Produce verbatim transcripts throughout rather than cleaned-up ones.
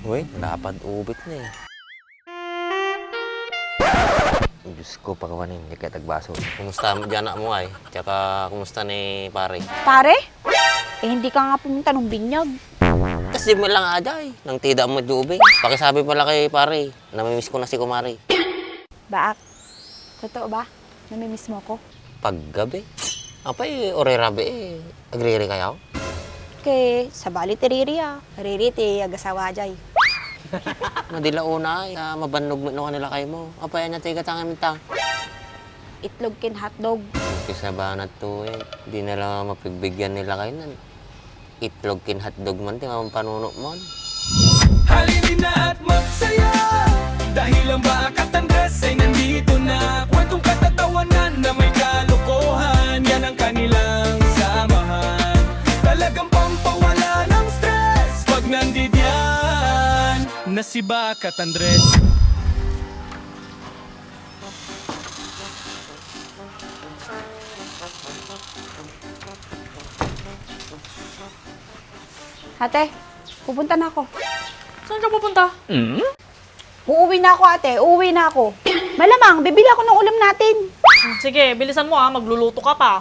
Uy, lapad ubit na eh. Diyos ko, pakawanin, di kaya tagbasol. Kumusta mo di anak mo ay? Tsaka kumusta ni pare? Pare? Eh, hindi ka nga pumunta nung binyag. Kasi mo lang ajay, nang tida mo di ubing. Pakisabi pala kay pare, namimiss ko na si kumare. Baak, totoo ba? Namimiss mo ko? Paggabi? Apay, uray rabii, agriri kayo? Kay, sabali ti riri a. Riri ti agasawa jay. Madila una ay, ah, mabannog met no kanila kay mo. Apay, anya ti gatangem ta? Itlog ken hotdog. Kisa ba na to eh? Di na lang mapigbigyan nila kayo nan. Itlog ken hotdog man ti mampanunot mon. Halina at magsaya. Dahil ang Baak at Andres ay nandito na. Kwentong katatawanan na may kalokohan. Yan ang kanilang samahan. Talagang pampawala ng stress pag nandidiyan na si Baak at Andres. Ate, pupunta na ako. Saan ka pupunta? Uuwi na ako, ate. Uuwi na ako. Malamang, bibili ako ng ulam natin. Hmm, sige, bilisan mo ah. Magluluto ka pa.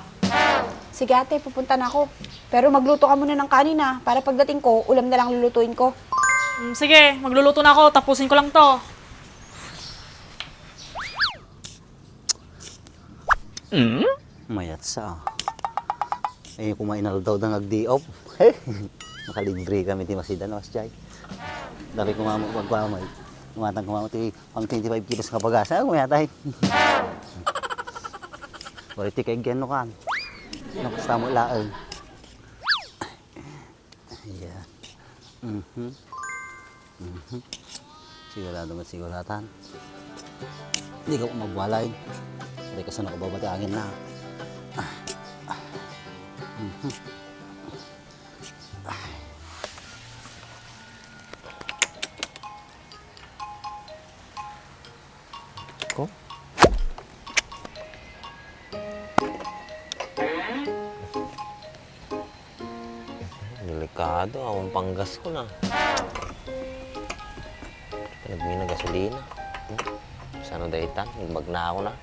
Sige, ate, pupunta na ako. Pero magluto ka muna ng kanin ah, para pagdating ko, ulam na lang lulutuin ko. Hmm, sige, magluluto na ako. Tapusin ko lang to. Mayat sa. Eh, kumain na daw dang agdi-op. Makalibre kami ti masida, no, Mas Jai? Dali ko nga mo pagpamay. Kumatang ko nga mo ti pang twenty-five kilos nga bagas. Ah, kumayatay. Wala ti kaigyan no kan. No, basta mo laeng. Ayan. Mhm. Mhm. Sigurado mo, siguratan. Hindi ka magwalay. Hindi ka sana kababati angin na. Ah. Ah. Mhm. Ah. Ko? Delikado, awan panggas ko na. Nagmina gasolina. Hmm? Saan na daytan? Nagbagna ako na.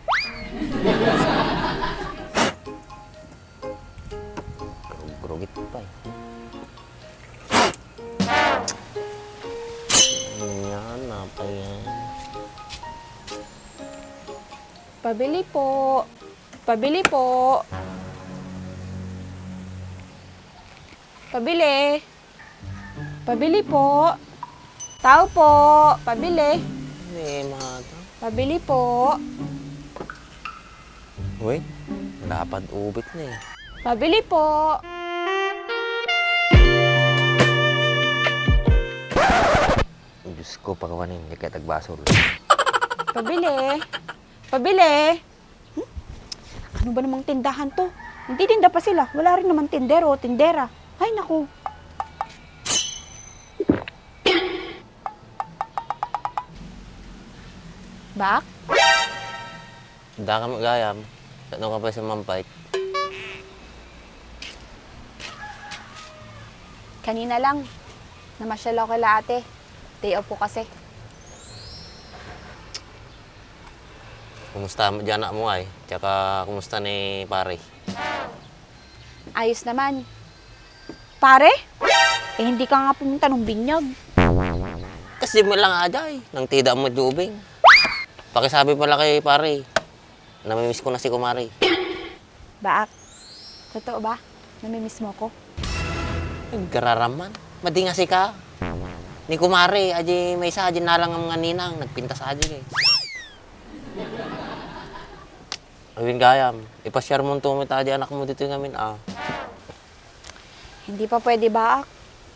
Grug-grugit pa eh. Ayan, napay yan. Pabili po. Pabili po. Pabili. Pabili po. Tao po. Pabili. May mata. Pabili po. Uy, lapad ubit na eh. Pabili po. Diyos ko, pakawanin, di kaya tagbasol. Pabili. Pabili. Hmm? Ano ba namang tindahan to? Nagtitinda pa sila. Wala rin naman tindero o tindera. Ay, naku. Bak? Daka magayam. Ano ka pa sa mampay? Kanina lang. Namasyal ako kila ate. Day off ko kasi. Kumusta mo di anak mo ay? Tsaka kumusta ni pare? Ayos naman. Pare? Eh, hindi ka nga pumunta nung binyag. Kasi mo lang ajay, nang tida mo di ubing. Pakisabi pala kay pare, namimiss ko na si kumare. Baak, totoo ba? Namimiss mo ko? Nagkararaman. Madinga si ka. Ni kumare, aji may isa, aji nalang nga ninang, nagpintas aji eh. Awin gayam, ipasyar mo to met aji anak mo dito ngamin ah. Hindi pa pwede, Baak.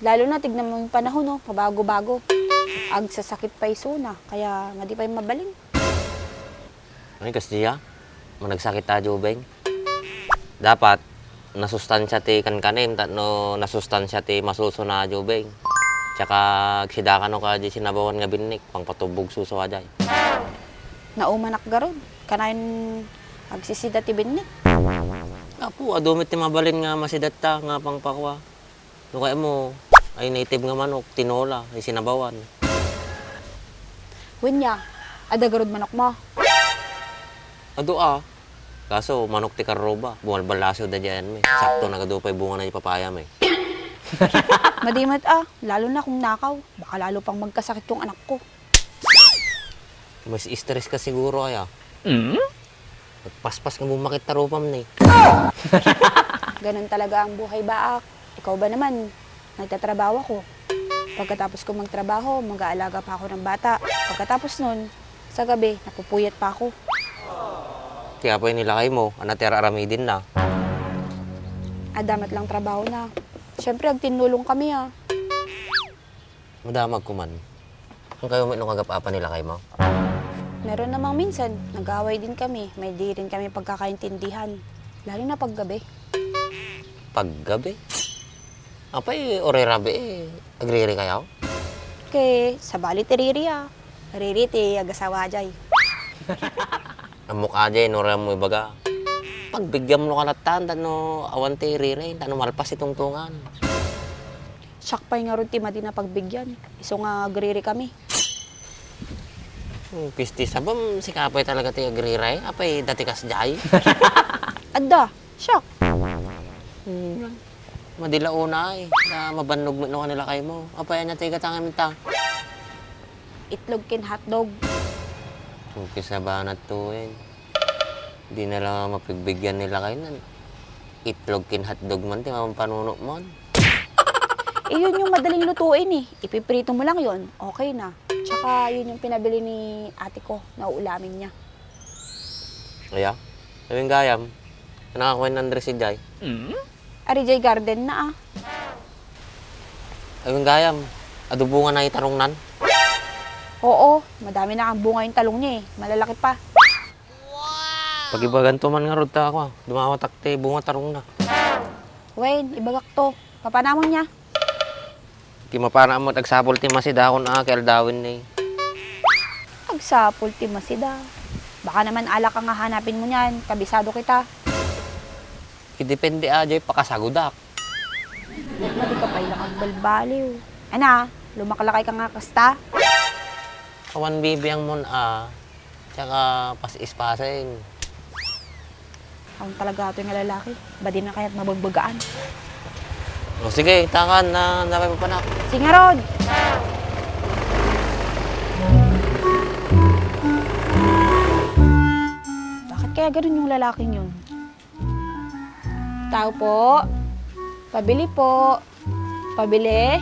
Lalo na tignan mo yung panahon, no? Pabago-bago. Agsasakit pa isuna, kaya nga di pa yung mabaling. Ay, kas diya? Managsakit ta, Jubeng. Dapat, nasustansya ti kankanem, tapno nasustansya ti masuso na, Jubeng. Tsaka, agsidaka no ka di sinabawan nga binnik, pangpatubog suso a jay. Naumanak garud, kanayon agsisida ti binnik. Apo, adu met ti mabalin nga masidatta nga pangpakua. No kaya mo, Ay, native nga manok, tinola, ay sinabawan. Wen aya, adda garud manokmo? Adu a. Kaso, manok ti karruba, bumalballasiw daydiay ayanmi. Sakto, nagadu pay bunga na ti papayami. Madi met a, lalo na kung nakaw. Baka lalo pang magkasakit yung anakko. Mas stress ka siguro, aya. Mm? Nagpaspas nga bumakit ta rupam ni. Ganun talaga ang buhay, baak. Ikaw ba naman? Nagtatrabaho ako. Pagkatapos ko magtrabaho, mag-aalaga pa ako ng bata. Pagkatapos nun, sa gabi, napupuyat pa ako. Kaya pa yung nilakay mo, ano ti aramidin na? Adamat lang trabaho na. Siyempre, agtinnulong kami, ah. Madamag ko man. Ang kayo may nung agap-apa nilakay mo? Meron namang minsan, nag-aaway din kami. May di rin kami pagkakaintindihan. Lalo na paggabi. Paggabi? Apay, orerabi eh. Agriri kayo? Kay, sabali ti riri ah. Riri ti agasawa jay. Ammok ajay, no, ram mo ibaga. Pagbigyan mo ka natan, tano awan ti riri, tano malpas itungtungan. Siak pay ngarud ti madi na pagbigyan. Isu nga agriri kami. Hmm, pisti sabam, sika pay talaga ti agriray. Apay, dati kas jay. Adda, siak. Hmm. Madila una ay, na mabannog met no kanila kay mo. Apay, anya ti gatangem ta? Itlog ken hotdog. Kung kisabanat to eh. Di na lang mapigbigyan nila kayo nan. Itlog ken hotdog man, ti mapanpanunot mo. Eh, yun yung madaling lutuin eh. Ipiprito mo lang yun. Okay na. Tsaka yun yung pinabili ni ate ko na uulamin niya. Aya? Sabi gayam, anak ako yung Andres si Jai. Ari jay garden na ah. Sabi gayam, adubungan na itarong nan. Oo, madami na ang bunga yung talong niya eh. Malalaki pa. Pagibagan to man nga rod ta ako, ah. Dumawatak ti bunga tarong na. Wen, ibagak to. Papanamon niya. Ti mapana mo, agsapul ti masidakon a, kay aldawin ni. Agsapul ti masida. Baka naman alak ang hahanapin mo niyan. Kabisado kita. Ki depende a, jay pakasagudak. Madi ka pay lang agbalbaliw. Ana, lumaklakay ka nga kasta? Awan bibiang mon a, tsaka pas-ispasen. Awan talaga atoy nga lalaki. Badi na kaya't mabagbagaan. O sige, takan na napay papanak. Sige nga, Rod! Bakit kaya ganun yung lalaking yun? Tao po. Pabili po. Pabili.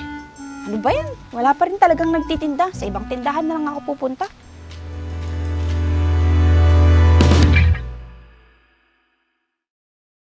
Ano ba yan? Wala pa rin talagang nagtitinda. Sa ibang tindahan na lang ako pupunta.